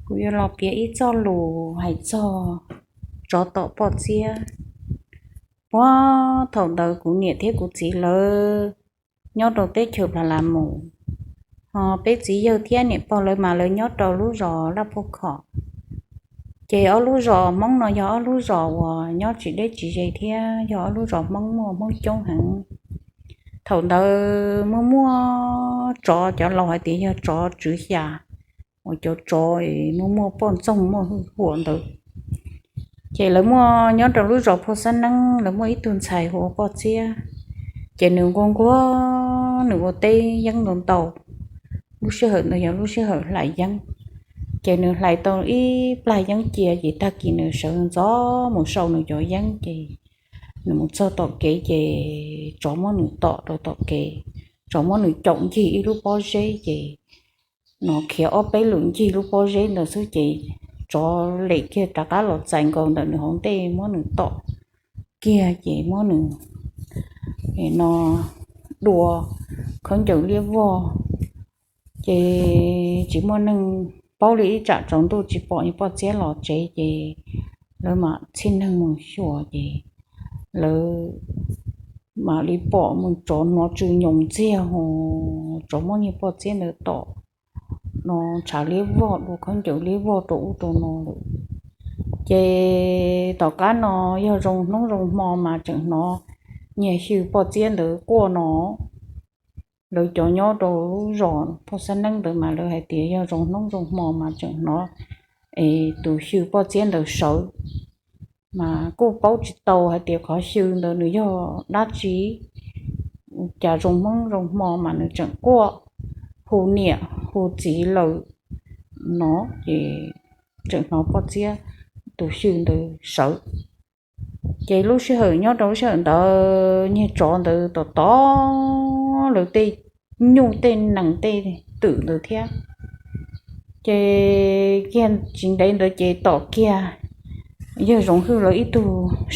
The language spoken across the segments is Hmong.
Kuv yuav los piav ib txoj lus hais txog tsov tom poj txiab. Puag thaum ntawd kuv niam thiab kuv txiv lawv nyob rau teb chaws Pha La Mus, ho peb txiv yawg thiab niam pog lawv mas lawv nyob rau lub zos Laj Phuj Khom. Ces ob lub zos Hmoob no yog ob lub zos uas nyob tsis deb tsis ze thiab yog ob lub zos Hmoob muaj Hmoob coob heev. Thaum ntawd muaj muaj tsov, cov laus hais tias yog tsov tswv xya, uas cov tsov muaj muaj poj ntxoog muaj hwj huam ntawd. Ces lawv muaj nyob rau lub zos Phoj Xab Neeb, lawv muaj ib tug ntxhais hu ua Poj Txiab. Ces nws nquag nquag, nws ua teb yeeb ntau ntau. Lub sij hawm ntawd yog lub sij hawm hlais yeeb, ces nws hlais tau ib plag yeeb cia ces tag kis nws sawv ntxov mus sau nws cov yeeb ces nws mus txog tom kev ces tsov muab nws tom rau tom kev. Tsov muab nws caum ncig ib lub pob zeb ces no khiav ob peb lwm ncig lub pob zeb ntawd xwb ces tsov lem kiag rov qab los txais nkaus ntawm nws hauv ntej muab nws tom kiag ces muab nws no dua khaub ncaws liab vog. Ces tsis muaj neeg paub li, ib tsam tsaus ntuj tsis pom Poj Txiab los tsev ces lawv mam txhij neeg mus xyuas ces lawv mam li pom mus tsov hnov tsw nyoos ntxiag ho tsov muab niag Poj Txiab ntawd tom no ntshav liab vog, dua khaub ncaws liab vog rau ub rau no lawm. Ces tom qab no yog zoo hnub zoo hmo mas tseem hnov niag xyw Poj Txiab ntawd quaj no. Lawv cov nyob rau lub zos Phoj Xab Neeb ntawd mas lawv hais tias yog zoo hnub zoo hmo mas tseem hnov es tus xyw Poj Txiab ntawd sawv, mas kuj paub tsis tau hais tias qhov xyw ntawd nws yog dab tsi. Cas zoo hnub zoo hmo mas nws tseem quaj hu niam hu txiv lawm no, ces tseem hnov Poj Txiab tus xyw ntawd sawv. Ces lub sij hawm nyob rau lub sij hawm ntawd niag tsov ntawd tom tom lawv tej nyuj tej nees tej twm ntawd thiab. Ces kiag tsis ntev ntawd ces tom kiag yawg Zoov Hwj lawv ib tug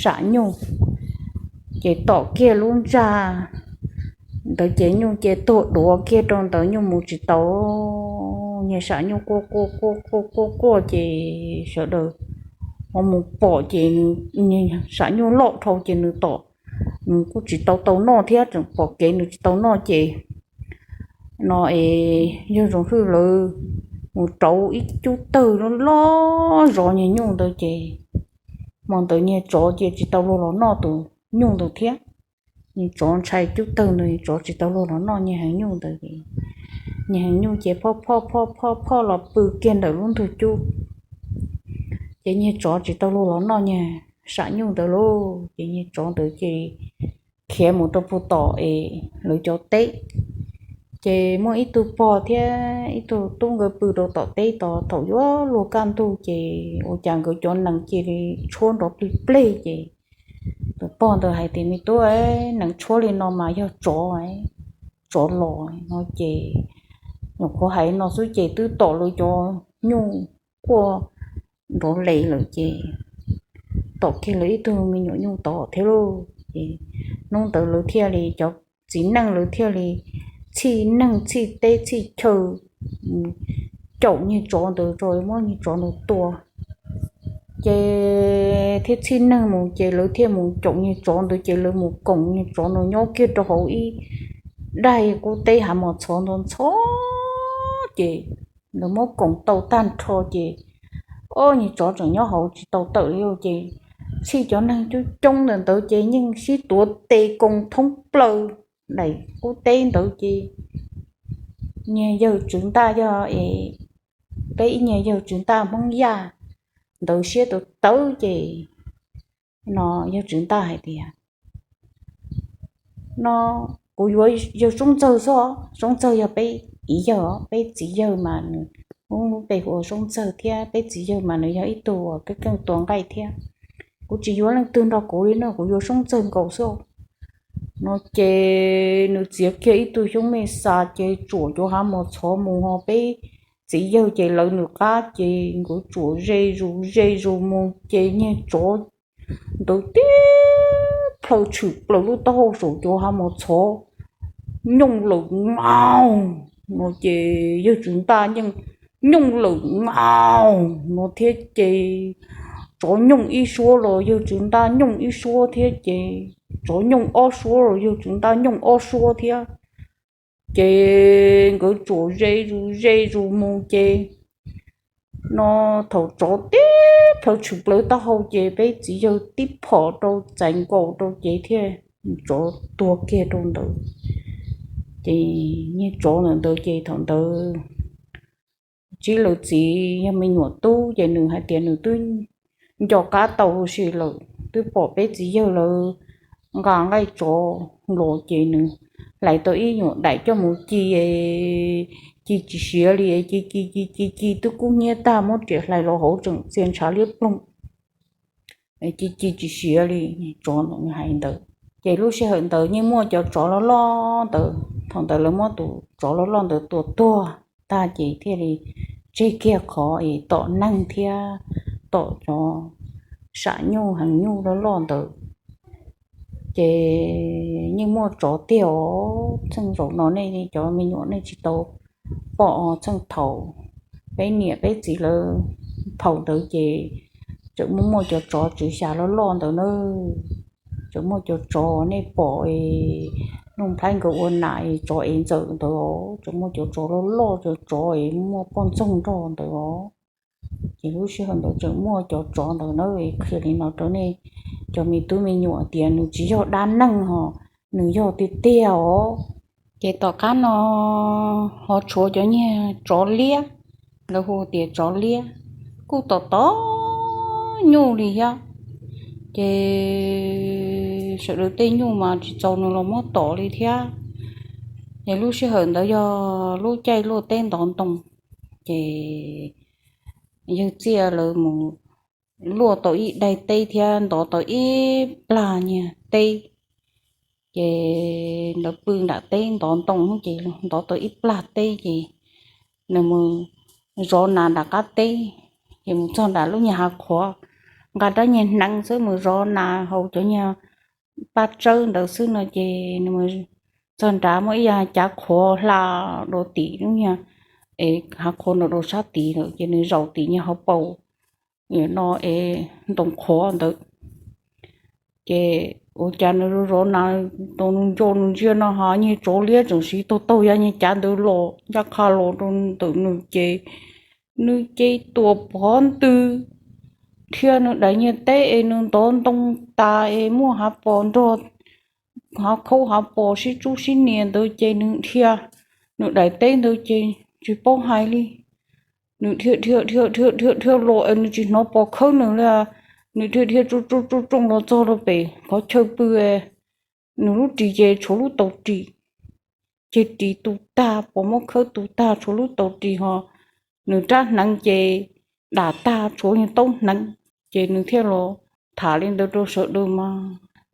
sam nyuj, ces tom kiag lub ntsag ntawd ces nyuj ces tuag duav kiag rau ntawd, nyuj mus tsis tau. Niag sam nyuj quaj quaj quaj quaj quaj quaj ces sawv daws ho mus pom ces nws, sam nyuj loj dhau ces nws tom, nws kuj tsis tau tau noj thiab, tseem pom kev nws tsis tau noj ces no es yawg Zoov Hwj lawv mus rauv ib cub tawg loj loj zov niag nyuj ntawd ces hmo ntawd niag tsov ces tsis tau luag los noj tus nyuj ntawd thiab. Niag tsov ntshai cub tawg ntawd, niag tsov tsis tau luag los noj niag heev nyuj ntawd. Niag heev nyuj ces phoj phoj phoj phoj phoj los pw kiag ntawm lub ntug cub. Ces niag tsov tsis tau luag los noj niag sam nyuj ntawd lauj, ces niag tsov ntawd ces khiav mus rau puag tom es lawv cov teb. Ces muaj ib tug pog thiab ib tug tub nkawd pw rau tom teb tod, thaum yuav luag kaj ntug ces ua cas nkawd cov nees cia li tshuab nrov plig pleg ces tus pog ntawd hais tias, Me tub, nees tshuab li no mas yog tsov, tsov los no ces nyuam qhuav hais no xwb ces twb tom lawv cov nyuj quaj nrov les lawm ces tom kiag lawv ib tug me nyuam nyuj tod thiab lauj. Ces hnub ntawd lawv thiaj li, cov txiv neej lawv thiaj li txhij neeg txhij teb txhij chaw caum niag tsov ntawd, muab niag tsov ntawd tua. Ces thiaj txhij neeg mus ces lawv thiaj mus caum niag tsov ntawd ces lawv mus koom niag tsov ntawd nyob kiag rau hauv ib daig qub teb hav mos txhov ntxhov ces lawv muab koom tau tag nrho ces, o, niag tsov tseem nyob hauv tsis tau tawm li ces txhij cov neeg coob coob ntawm ntawd ces yeej sib tuav tes koom thoob plaws daim qub teb ntawd ces niag yawg Tswv Ntaj yog es peb ib niag yawg Tswv Ntaj Hmoob Yaj ntawd siab tawv tawv ces no yawg Tswv Ntaj hais tias, No kuv yuav yawg Soob Ntxawg xwb, Soob Ntxawg yog peb txiv yawg, peb txiv yawg mas nws lub npe hu ua Soob Ntxawg thiab peb txiv yawg mas nws yog ib tug uas keej keej tua nqaij thiab. Kuv tsis yuav leej twg nrog kuv li no, kuv yuav Soob Ntxawg nkaus xwb. No ces nws txiav kiag ib tug xyoob mej xa ces tsuam cov hav mos txhov mus ho peb txiv yawg ces lawv nws qab ces nkawd tsuam ze zus ze zus mus ces niag tsov ntawd tib plhaw tshwm plaws lub taub hau saum cov hav mos txhov nyooj lawm na. No ces yawg Tswv Ntaj yeej nyooj lawm nkaus no thiab ces tsov nyooj ib suab los yawg Tswv Ntaj nyooj ib suab thiab ces tsov nyooj ob suab los yawg Tswv Ntaj nyooj ob suab thiab. Ces nkawd tsuas ze zus ze zus mus ces no thaum tsov tib plhaw tshwm plaws taub hau ces peb txiv yawg tib phom rau txais nkaus rau ces thiaj tsov tuag kiag rau ntawd. Ces niag tsov ntawd ntawd ces thaum ntawd Tsib lawv txiv yog me nyuam tub ces nws hais tias nws twb nco qab tau huv si lawm, twb pom peb txiv yawg lawv nqa nqaij tsov los ces nws hlais tau ib nyuam daim coj mus ci, ci tsis siav li, ci ci ci ci ci twb kub hnyiab tag, muab riam hlais los hauv tseem txia ntshav liab ploog, ci ci tsis siav li. Tsov hais ntawd ces lub sij hawm ntawd yeej muaj cov tsov loj loj ntawd, thaum ntawd lawv muab tus tsov loj loj ntawd tua tuag tag ces thiaj li tseg kiag qhov es tom neeg thiab tom cov sam nyuj heev nyuj loj loj ntawd. Ces yeej muaj tsov tiag os. Txheej zaum no nej cov me nyuam nej tsis tau pom, txheej thaum peb niam peb txiv lawv thaum ntawd ces tseem muaj muaj cov tsov tswv xya loj loj ntawd na. Tseem muaj cov tsov nej pom es Nuj Nplhaib nkawd ua nas es tsov ev ntxawm ntawd, tseem muaj cov tsov loj loj, cov tsov es muaj poj ntxoog nrog ntawd os. Ces lub sij hawm ntawd tseem muaj cov tsov ntawd na. Qhia li no rau nej cov me tub me nyuam tias nws tsis yog dab neeg ho, nws yog tiag tiag os. Ces tom qab no ho tshuav cov niag tsov liab, lawv hu tias tsov liab, kuj tom tom nyuj li thiab. Ces sawv daws tej nyuj mas tsis txaus nws los muab tom li thiab. Ces lub sij hawm ntawd yog lub caij luaj teb ntov ntoo, ces yawg Txiaj lawv mus luaj tau ib daim teb thiab ntov tau ib plag niag teb. Ces lawv pw nram teb ntov ntoo ces ntov tau ib plag teb ces nws mus zov nas nram qab teb. Ces mus txog nram lub niag hav qhuav, nqa rab niag hneev xwb mus zov nas hauv cov niag paj tsawb ntawd xwb no ces nws mus txog nrad muab ib yav cav qhuav hla rau tim lub niag, es hav qhuav no rau sab tid lawm ces nws zaum tim niag hauv paus no es ntoo qhuav ntawd. Ces ua cas nws zov nas, nws nco nws ntsia no ho niag tsov liab tseem siv taug taug yav niag cav ntawd los ncaj qha los rau ntawm nws ces nws ces tuam pov ntws dhia nws daim niag teb es nws ntov ntoo tas es muaj hav pos nrog, hav khaub hav pos sib tsub sib nias ntawd ces nws dhia nws daim teb ntawd ces tsis paub hais li. Nws dhia dhia dhia dhia dhia dhia los es nws tsis hnov pos khawb nws li. Nws dhia dhia tsuj tsuj tsuj tsuj los txog rau pem qhov chaw pw, nws lub ris ces tshuav lub taus ris, ces ris tu tag, pos muab khawb tu tag tshuav lub taus ris ho nws rab hneev ces dam tag tshuav niag taub hneev. Ces nws thiaj los tham li ntawd rau sawv daws mas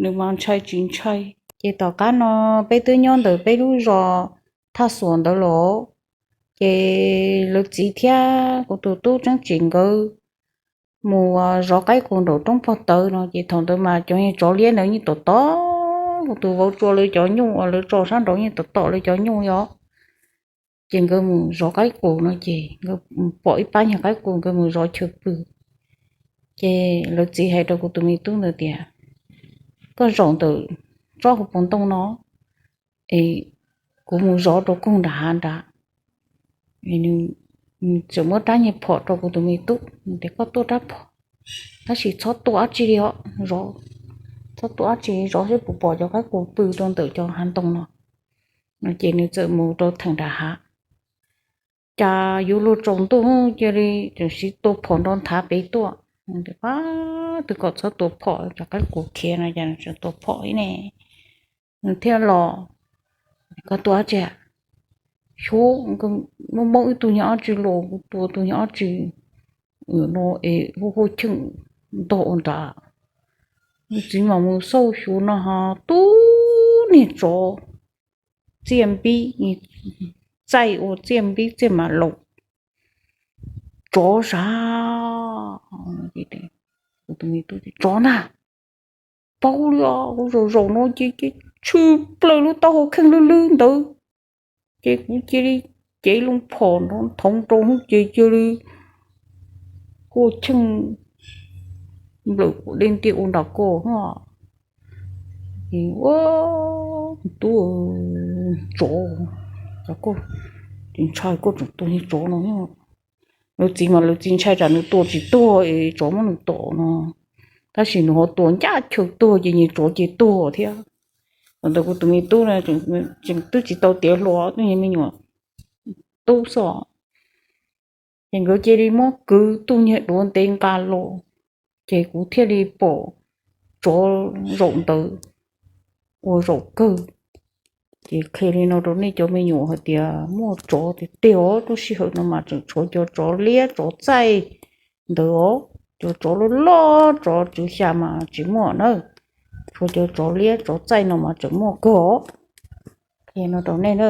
nws mas ntshai tsis ntshai. Ces tom qab no peb twb nyob ntawm peb lub zos Thaj Xuas ntawd los, ces lawv txiv thiab kuv tus tub Tseeb Tsim nkawd mus zov qaib qus nraum roob pog tawv no ces thaum ntawd mas cov niag tsov liab ntawd yeej tom tom kuv tus vauv Tsua lawv cov nyuj uas lawv tso sab nraud yeej tom tom lawv cov nyuj os. Ces nkawd mus zov qaib qus no ces nkawd pom ib pab niag qaib qus nkawd mus zov chaw pw. Ces lawv txiv hais rau kuv tus me tub ntawd tias, koj zaum ntawm tsob hauv paus ntoo no es kuv mus zov rau koog nram hav nrad. Nws txawm muab rab niag phom rau kuv tus me tub tias koj tua rab phom, tab sis txhob tua dab tsi li os, zov, txhob tua dab tsi, zov seb puas pom cov qaib qus pw rau ntawm cov hav ntoo no. Ces nws txawm mus rau theem nram hav, cas yuav luag tsaus ntuj cia li tseem siv tua phom nrov nthav pem tuaj. Pab twb kom txhob tua phom, cov qaib qus khiav no cas tseem tua phom ib ne. Nws thiaj los, koj tua dab tsi? Xyov, muaj ib tug niag dab tsi los kuv tua tus niag dab tsi no es hu hu cheem ntog ua nrad. Nws txiv mam mus xauj xyuas no ho tub niag tsov txiaj npib, txaij ua txiaj npib txiaj mam laus, tsov sav. Tsov ntag, paub li os, kuv zaum zaum no ces tshwm plaws lub taub hau kheej lwj lwb ntawd, ces kuv cia li cev loo phom nrov nthoov rau hub ces cia li kuj cheej nplawm dej ntiaj ua nram ko no. Ua, tub, tsov, ntshai koj tseem tua niag tsov no. Lawv txiv mas lawv txiv ntshai tsam nws tua tsis tuag es tsov muab nws tom no, tab sis nws ho tua ncaj chaw tuag ces niag tsov ces tuag thiab. Thaum ntawd kuv tus me tub no twb tsis tau tiav hluas, twb yog me nyuam tub xwb. Ces nkawd cia li muab kwv tuj nyiag duav ntev nqa los, ces kuv thiaj li pom tsov zaum ntawd ua zaum kawg. Ces qhia li no rau nej cov me nyuam hais tias muaj tsov tiag tiag os, lub sij hawm no mas tseem tshuav cov tsov liab tsov txaij ntawd os, cov tsov loj loj tsov tswv xya mas tsis muaj na, tshuav cov tsov liab tsov txaij no mas tseem muaj kawg os. Qhia no rau nej na.